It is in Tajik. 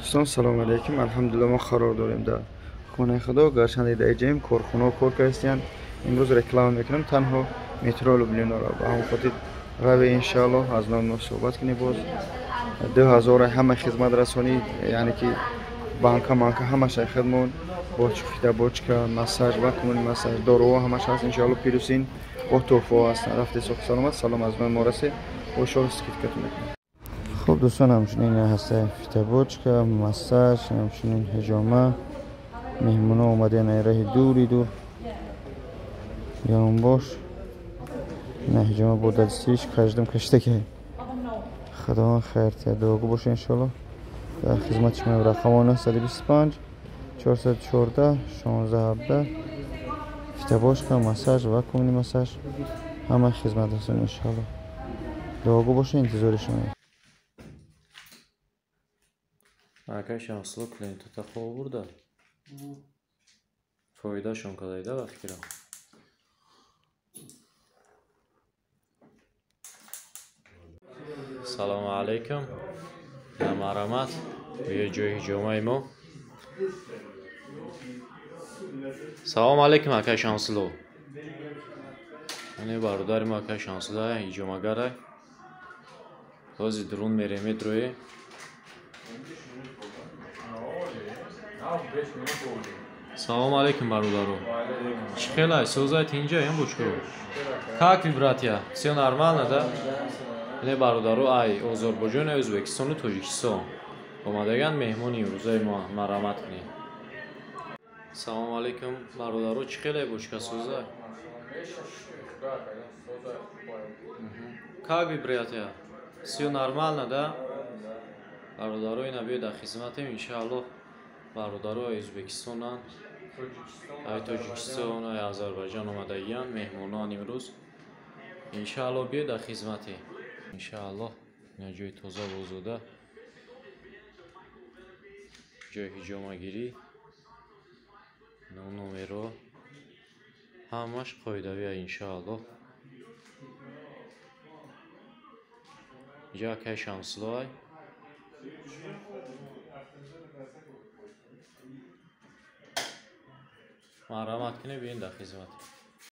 Дӯстон, салом алейкум. Алҳамдулилла, мо қарор дорем дар хонаи худо. Гарчанде дар иҷаем корхонао кор кардастиянд. Имрӯз реклама мекунам танҳо метро Люблиноро. Ба ҳамон хотир раве, иншааллоҳ, аз номи мо суҳбат кунем. Боз 2000 ҳама хизматрасонӣ, яъне ки банка манка ҳамаша хидмон, фитобочка, массаж, вакуумни массаж, доруҳо ҳамаш ҳаст, иншааллоҳ. Плюсин бо тӯҳфаҳо ҳастанд. Рафте соҳ саломат, салом аз номи мо расед, бо скидкатон мекунем. Хуб дӯстон, ҳамчунин ҳаста фитобочка, массаж, ҳамчунин ҳиҷома. Меҳмоно омадаян ай раҳи дури дур. Ёнбош на ҳиҷома бо дастиш каждам каштаки. Худованд хайр тиҳад, дуогӯ боша, иншоаллоҳ. Дар хизмати шумо рақамҳо 925 414 16 17. Фитобочка, массаж, вакуумни массаж, ҳама хизмат расонӣ, иншоаллоҳ. Дуогӯ боша, интизори шумо. Акай Шамсулло клиентота хоб бурда. Фоидашон кадайда ба фикрам. Салому алайкум. Марҳамат. Биё ҷои ҳиҷомаи мо. Салому алайкум, акай Шамсулло. Ане бародари мо акай Шамсулло ҳиҷомагарай. Ҳозир дурун мерем, медроем. Салом алейкум, бародаро. Чӣ хелай? Созай тинҷа ям бучко? Как вы, братья? Всё нормально, да? Не бародаро, ай Озарбойҷон, Ӯзбекистону Тоҷикистон. Омадаган меҳмони имрӯзаи мо, марҳамат кунед. Салом алейкум, бародаро, чӣ хелай бучка, созай? Как вы, братья? Всё нормально, да? Бародаро, ина биё дар хизматем, иншааллоҳ. Бародаро Ӯзбекистонанд, ай Тоҷикистон, ай Озарбойҷон омадагиянд меҳмонон имрӯз. Иншааллоҳ, биё дар хизмате. Иншааллоҳ, ина ҷои тоза ва озода, ҷои ҳиҷомагирӣ, номеро ҳамаш қоидавия, иншааллоҳ. Инҷа акай Шамсулло ай. Марҳамат кунед, биён дар хизмат.